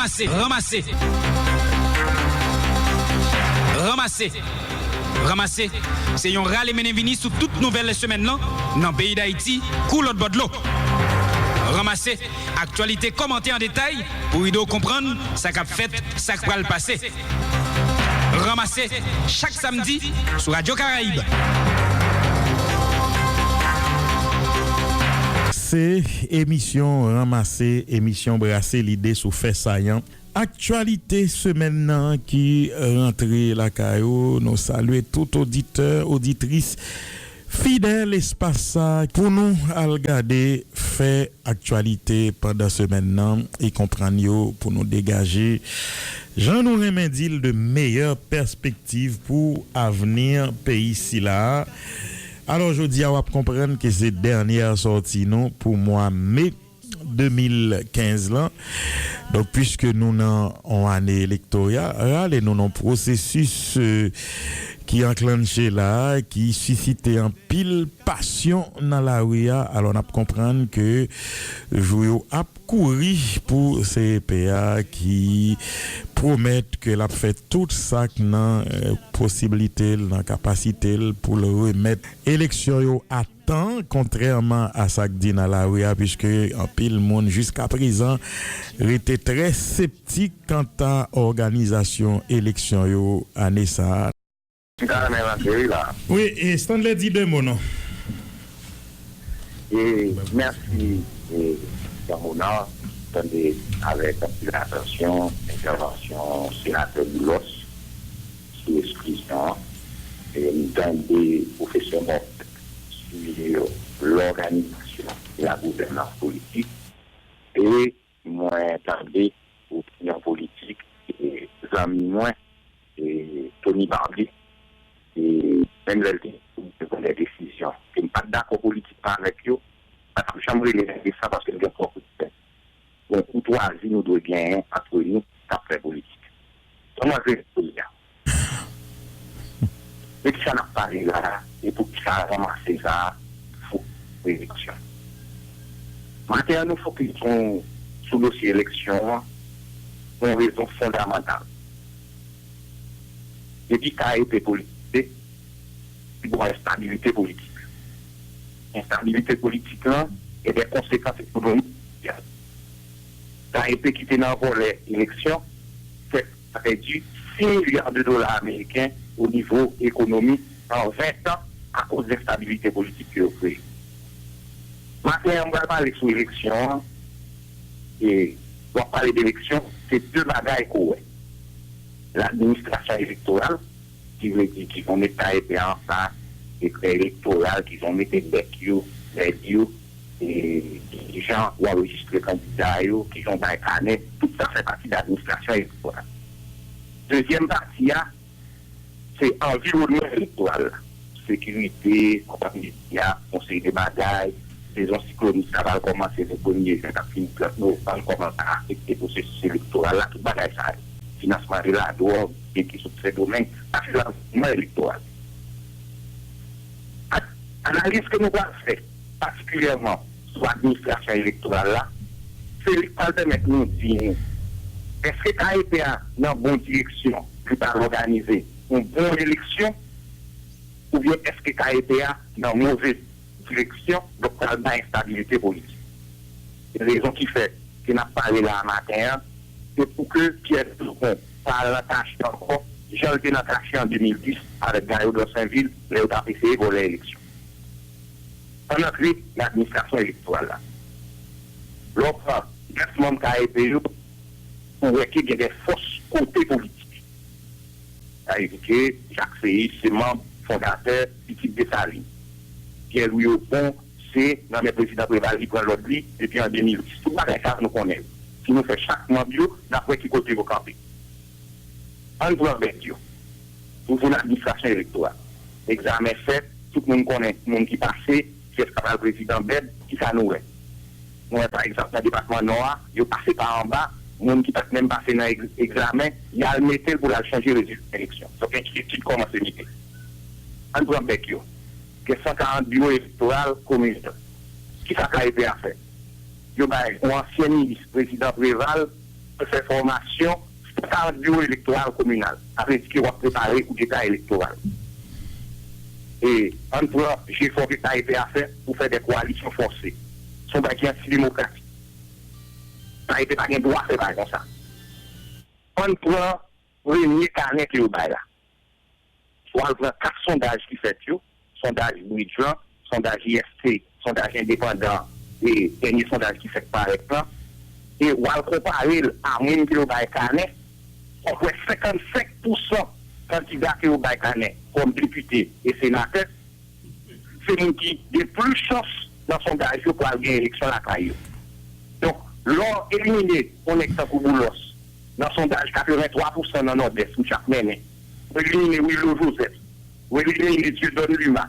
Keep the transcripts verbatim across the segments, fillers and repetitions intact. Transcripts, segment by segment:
Ranmase, ranmase. Ranmase, ranmase. Se yon rale mennen vini sou tout nouvèl semèn nan, nan peyi Dayiti, kou lòt bò dlo. Ranmase, aktyalite kòmante an detay pou ede w konprann sa k ap fèt, sa k pral pase. Ranmase, chak samdi, sou Radyo Karayib. Se emisyon Ranmase, emisyon brase lide sou fè sayan. Aktyalite semèn nan ki rantre lakay ou. Nou salye tout oditè, oditris fidèl espas sa pou nou al gade fè aktyalite pandan semèn nan e konprann yo pou nou degaje, jan nou renmen di l, de meyè pèspektiv pou avni peyi sila a. Alò, jodi a, w ap konprann ke se dènyè sòti nou pou mwa me de mil kenz lan. Donk, piske nou nan yon ane elektoral e nou nan pwosesis, euh, ki anklanche la, ki sisite anpil pasyon nan lari a, alò n ap konprann ke jou yo ap kouri pou C E P a ki pwomèt ke l ap fè tout sa k nan, euh, posiblite l, nan kapasite l pou l remèt eleksyon yo a tan, kontrèman a sa k di nan lari a, piske anpil moun jiskaprezan rete trè septik kanta òganizasyon eleksyon yo ane sa a. M ta renmen rantre, wi, la. Wi, e Stanley di de mo non. E mèsi, e, Granmoun nan, tande avèk anpil atansyon entèvansyon senatè Boulos sou eksklizyon an. E m tande pwofesè Mòfèt sou lòganizasyon e lagouvènans politik. E mwen tande opinyon politik, e, zanmi mwen, e, Tony Barbier, e, menm lè l te pou l pran dè desizyon ke m pa t dakò politikman avèk yo, m pa t ap janm rele nèg de sa paske l gen twòp respè. Gon koutwazi nou dwe genyen ant nou k ap fè politik. Kòman se kounye a? De kisa n ap pale la a? E poukisa ranmase sa a fou eleksyon? Maten an, nou fokis sou, sou dosye eleksyon an pou yon rezon fondamantal. Depi K E P politize, li gen yon enstabilite politik. Enstabilite politik lan gen dè konsekans ekonomik, sosyal. K E P ki te nan vòlè eleksyon, fè a pèdi sis milya de dola ameriken o nivo ekonomi an ven tan akoz de enstabilite politik ke yo kreye. Maten an, m pral pale sou eleksyon an. E lè w ap pale de eleksyon, se de bagay ke w wè. Ladministrasyon elektoral, ki vle di ki vont mete K E P a an plas, sekrè elektoral, ki vont mete bèk yo, lèd yo, e ki jan w anrejistre kandida yo, ki jan w bay kanè, tout sa fè pati de administrasyon elektoral. Dezyèm pati a, se anviwònman elektoral la. Sekirite, konprann medya, yon seri de bagay, sezon siklonis la pral kòmanse le premye jen, k ap fini trant novanm, kòman l ka afekte pwosesis elektoral la, tout bagay sa yo. Finansman de ladwòg, byen ke sot Sendomeng, sa se anviwònman elektoral. Ak analiz ke nou pral fè, patikilyèman sou administrasyon elektoral la, se li k pral pèmèt nou di nou, èske K E P a nan bon direksyon, li pral òganize yon bon eleksyon, oubyen èske K E P a nan move direksyon, donk pral bay enstabilite politik. Se rezon ki fè ke n ap pale la a maten an, se pou ke Pierre Dupont pa al nan kache ankò, jan l te nan kache an de mil dis avèk Gaillot Dorsainville, lè yo t ap eseye vòlè eleksyon. Ann antre nan administrasyon elektoral la. Lè w pran nèf manm K E P yo, ou wè ke gen de fòs kote politik. Sa vle di ke Jacques Seyus se manm fondatè Pitit Desalin. Pierre Louis Aubon se nan men prezidan Préval li pran lòd li depi an de mil dis. Tout bagay sa a nou konnen yo. Si nou fè chak manm yo, n ap wè ki kote yo kanpe. Ann pran bèk yo. Toujou nan administrasyon elektoral. Egzamen fèt, tout moun konnen moun ki pase, kiyès k ap al prezidan bèd, kisa nou wè? Nou wè, pa egzanp, nan depatman Nò a, yo pase pa anba, moun ki pa t menm pase nan egz-, egzamen, y al mete l pou l al chanje rezilta eleksyon. Donk, enkyetid kòmanse mete. Ann pran bèk yo. Gen san karant biwo elektoral kominal. Kisa K E P a fè? Yo bay yon ansyen minis prezidan Préval fè fòmasyon, se ta ant biwo elektoral kominal. Sa vle di ke w ap prepare koudeta elektoral. E ann pran jefò ke K E P a fè pou fè de kowalisyon fòse. Se yon bagay ki antidemokratik. K E P pa gen dwa fè bagay konsa. Ann pran premye kanè ke yo bay la. W al pran kat sondaj ki fèt yo, sondaj Bridge lan, sondaj I F T, sondaj endepandan, e dènye sondaj ki fèk parèt lan, e w al konpare l a moun ke yo bay kanè, w ap wè senkannsenk pousan kandida ke yo bay kanè kòm depite e senatè, se moun ki gen plis chans nan sondaj yo pou al gen eleksyon lakay yo. Donk, lè w elimine yon nèg tankou Boulos nan sondaj katrevenntwa pousan nan Nòdès, misye ap mennen. Ou elimine Willo Joseph, ou elimine Dieudonne Luma,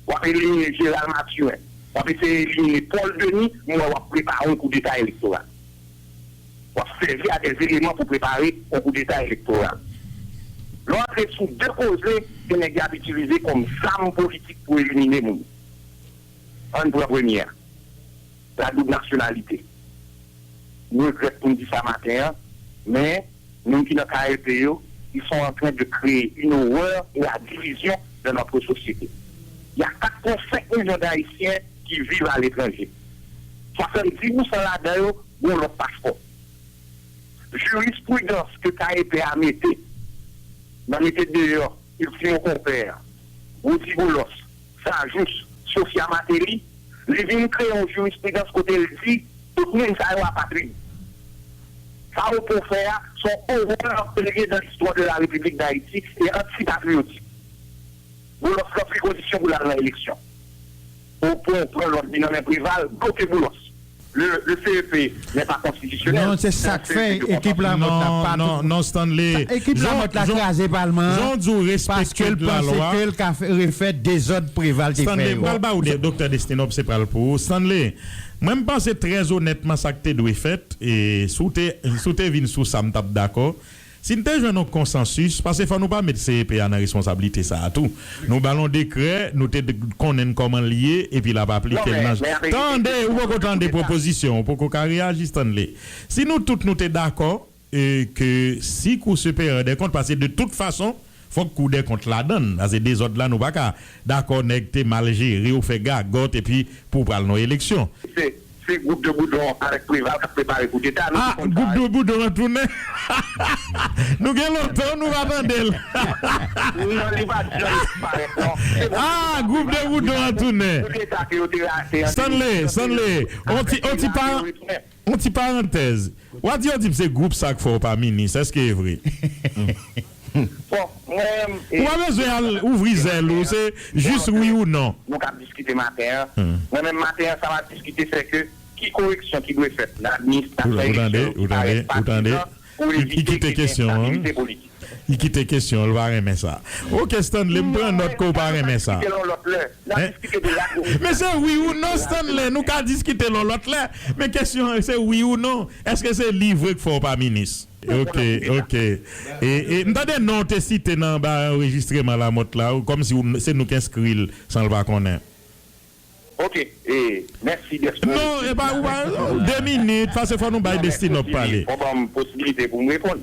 w ap elimine Gérald Mathurin, w ap eseye elimine Paul Denis, m wè w ap prepare yon koudeta elektoral. W ap sèvi a dèz eleman pou prepare yon koudeta elektoral. Lè w antre sou de koze ke nèg yo ap itilize kòm zam politik pou elimine moun. Ann pran premye a, la doub nasyonalite. M regrèt pou m di sa maten an, men moun ki nan K L P yo, ils sont en train de créer une horreur et la division dans notre société. Il y a quatre point cinq millions d'Haïtiens qui vivent à l'étranger. Swasanndis pousan ladan yo gon lòt paspò. Jirispridans ke K E P a mete, nan mete deyò Ultimo Compère, Rody Boulos, Sajous, Sophia Martelly, li vin kreye yon jirispridans kote l di tout moun sa yo apatrid. Sa yo pou fè a, se yon horreur, antre dans l'histoire de la République d'Haïti e antipatriyotik. Boulos ranpli kondisyon pou l al nan eleksyon. Opon pran lòd li nan men Preval, bloke Boulos. Le, le C E P n'est pas constitutionnel. Non, se sa k fè ekip Lamòt la pa... Non, non, Stanley. Ekip Lamòt la kraze palman an paske l panse ke l ka refè dezòd Preval te fè yo. Stanley, m pral ba ou de, Doktè Destinop, se pral pou ou. Stanley, mwen m panse trè onètman sa k te dwe fèt, e si w te, si w te vin sou sa, m t ap dakò. Si n te jwenn yon konsansis, paske fò nou pa met C E P a nan responsablite sa a tou. Nou ba l yon dekrè, nou te d-, konnen n kòman l ye, epi l ap aplike l nan... Tande, ou poko tande pwopozisyon, ou poko ka reyaji, Stanley. Si nou tout nou te dakò, e ke si Kou Siperyè dè Kont, paske de tout fason, fòk Kou dè Kont ladan l, paske dezòd la nou pa ka dakò nèg te mal jere, ou fè gagòt, epi pou w pral nan eleksyon. Se, se gwoup de Boudon avèk Preval k ap prepare koudeta. Ah, gwoup de Boudon an tounen. Nou gen lontan nou pa tande l. Non, li pa t janm disparèt, non. Ah, gwoup de Boudon an tounen. Stanley, Stanley, on ti, on ti pa, on ti parantèz. W a di yo di m se gwoup sa k fè w pa minis, èske e vre? Bon, mwen menm, ou pa bezwen al ouvri zèl ou, se jis wi ou non. Nou k ap diskite maten an. Mwen menm maten an, sa m ap diskite, se ke ki koreksyon ki dwe fèt nan administrasyon eleksyon yo ki parèt patizan pou evite ke gen enstabilite politik. Li kite kesyon, li pa renmen sa. Ok, Stanley, m pran nòt ke w pa renmen sa. N a diskite l yon lòt lè. N a diskite de la... Men se wi ou non, Stanley, nou ka diskite l yon lòt lè. Men kesyon an, se wi ou non. Èske se li vre k fè w pa minis? Ok, ok. E, e, m tande non w te site nan anba anrejistreman Lamòt la, kòmsi w, se nou k enskri l san l pa konnen. Ok, e, mèsi dèske... Non, e pa, ou pa, de minit, paske fò nou bay Destinop pale. Fò ban m posibilite pou m reponn.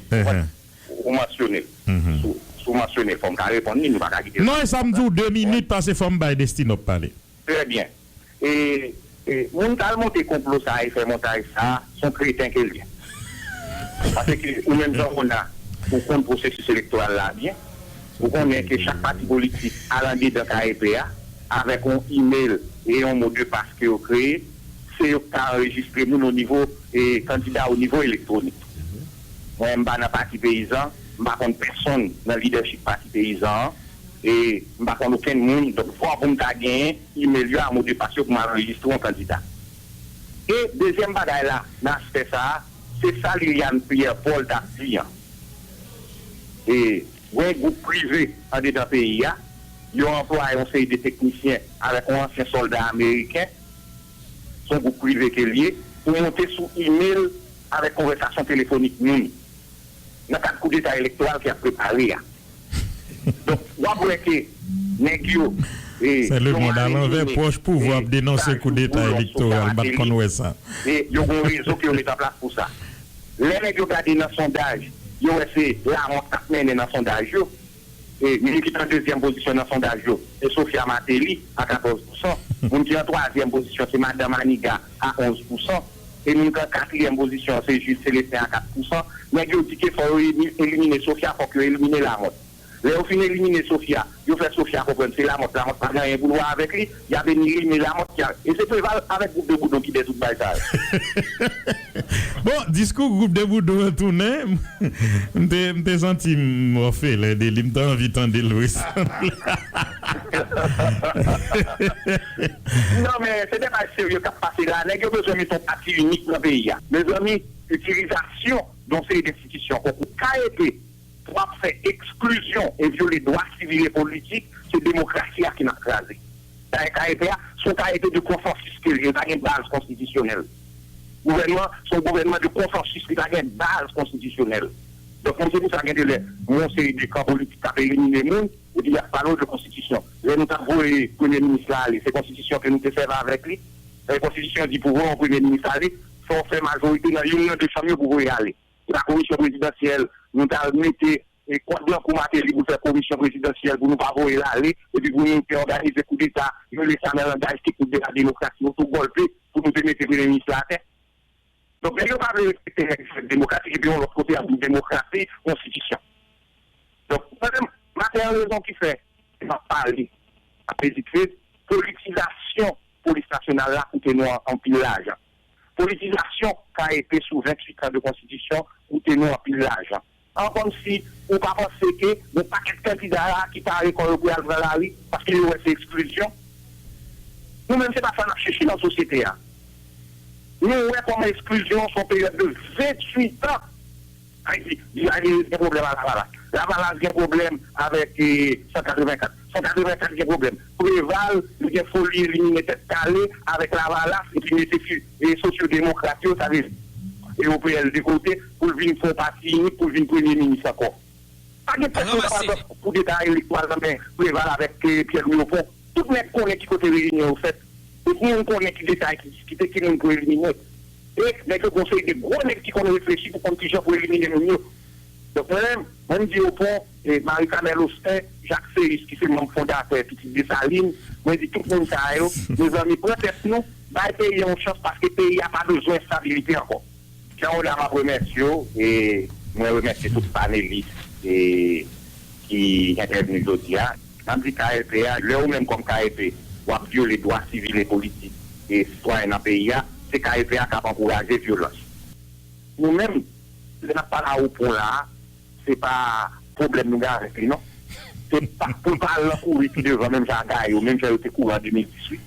Ou mansyone l. Si w mansyone l, fò m ka reponn li, nou pa ka kite l. Non, e sa m di w, de minit, paske fò m bay Destinop pale. Trè byen. E, e, moun k al monte konplo sa a e fè montaj sa a, se yon kreten ke l ye. Paske ou menm jan w la, ou konn pwosesis elektoral la byen. Ou konnen ke chak pati politik al andedan K E P a avèk yon imèl e yon mo de pas ke yo kreye. Se yo k ka anrejistre moun o nivo, e, kandida o nivo elektwonik. Mwen, m pa nan Pati Peyizan, m pa konn pèsonn nan lidèchip Pati Peyizan an, e m pa konn okenn moun, donk fò pou m ta genyen imèl yo a mo de pas yo pou m al anrejistre yon kandida. E dezyèm bagay la, nan aspè sa a, se sa Liliane Pierre Paul t ap di an. E gen gwoup prive andedan peyi a, yo anplwaye yon seri de teknisyen avèk yon ansyen sòlda ameriken, se yon gwoup prive ke l ye, pou monte sou imèl avèk konvèsasyon telefonik moun nan kad koudeta elektoral ke y ap prepare a. Donk, w ap wè ke nèg yo, e, se lemonn alanvè, pwòch pouvwa ap denonse koudeta elektoral, m pa t konn wè sa. E yo gen yon rezo ke yo met an plas pou sa. Lè nèg yo gade nan sondaj, yo wè se Lamothe k ap mennen nan sondaj yo. E moun ki nan dezyèm pozisyon nan sondaj yo, se Sophia Martelly a katòz pousan. Moun ki an twazyèm pozisyon, se Madan Maniga a onz pousan. E moun ki an katriyèm pozisyon, se Jules Célestin a kat pousan. Nèg yo di ke fò yo eli- elimine Sophia, fòk yo elimine Lamothe. Lè yo fin elimine Sophia, yo fè Sophia konprann se Lamothe. Lamothe pa gen anyen pou l wè avèk li. Y ap elimine Lamothe. Y ap- E se Preval avèk gwoup de Boudon ki dèyè tout bagay sa yo. Bon, diskou gwoup de Boudon an tounen, m te, m te santi m òfelen de li, m te anvi tande l vre. Non, men se de bagay serye k ap pase la. Nèg yo bezwen mete yon pati inik nan peyi a. Mezanmi, itilizasyon yon seri d enstitisyon konkou K E P pou ap fè eksklizyon e vyole dwa sivil e politik, se demokrasi a ki n ap kraze. Dayè K E P a, se yon K E P de konsansis ke l ye, li pa gen baz konstitisyonèl. Gouvènman, se yon gouvènman de konsansis, li pa gen baz konstitisyonèl. Donk, mwen, se pou sa gen de lè, yon seri de kan politik k ap elimine moun, epi y ap pale w de konstitisyon. Lè nou t ap voye premye minis la ale, se konstitisyon ke nou te sèvi avèk li. E konstitisyon di pou voye yon premye minis ale, fò w fè majorite nan youn nan de chanm yo pou voye ale. Se pa komisyon prezidansyèl, nou t al mete e kòd lan kou Martelly pou l fè komisyon prezidansyèl pou nou pa voye l ale, epi pou nou te òganize koudeta, yo le sa nan langaj teknik de la demokrasi, yon tou gòlpe pou nou te mete premye minis la atè. Donk, nèg yo pa vle respekte règ demokratik, epi yon lòt kote, y ap di demokrasi, konstitisyon. Donk, mwen menm, maten an, rezon ki fè m ap pale a Petit Feu, politizasyon polis nasyonal la koute nou anpil lajan. Politizasyon K E P sou venntuit an de konstitisyon koute nou anpil lajan. An kòmsi ou pa panse ke yon pakèt kandida la ki pare kò yo pou y al pran lari paske yo wè se eksklizyon? Nou menm, se pa sa n ap chèche nan sosyete a. Nou wè kòman eksklizyon se yon peryòd de venntuit an. Ayiti, Duvalier gen pwoblèm ak Lavalas. Lavalas gen pwoblèm avèk e, san katrevenkat. San katrevenkat gen pwoblèm. Preval, li gen foli elimine Tèt Kale avèk Lavalas epi mete fi, e, sosyodemokrat yo, sa vle di E O P L de kote, pou l vin fè yon pati inik, pou l vin premye minis ankò. Pa gen pèsonn k ap al fè koudeta elektoral nan men Preval avèk e, Pierre Louis Opont. Tout nèg konnen ki kote reyinyon yo fèt. Tout moun konnen ki detay ki diskite, ki moun pou elimine. E nèg yo gen yon seri de gwo nèg ki konn reflechi pou konn kijan pou elimine moun yo. Donk mwen menm, mwen m di Opont, e, Marie Carmelle Austin, Jacques Séus ki se manm fondatè Pitit Desalin, mwen di tout moun sa yo, mezanmi, pran tèt nou, bay peyi a yon chans paske peyi a pa bezwen estabilite ankò. Jan Oda, m ap remèsye w e mwen remèsye tout panelis e ki entèvni jodi a. M ap di K E P a, lè ou menm kòm K E P, w ap vyole dwa sivil e politik e sitwayen nan peyi a, se K E P a k ap ankouraje vyolans. Nou menm, lè n ap pale a Opon la a, se pa pwoblèm nou gen avèk li non. Se pa pou l pa al nan kouri pi devan menm jan a Gayo, menm jan yo te kouri an de mil dizuit.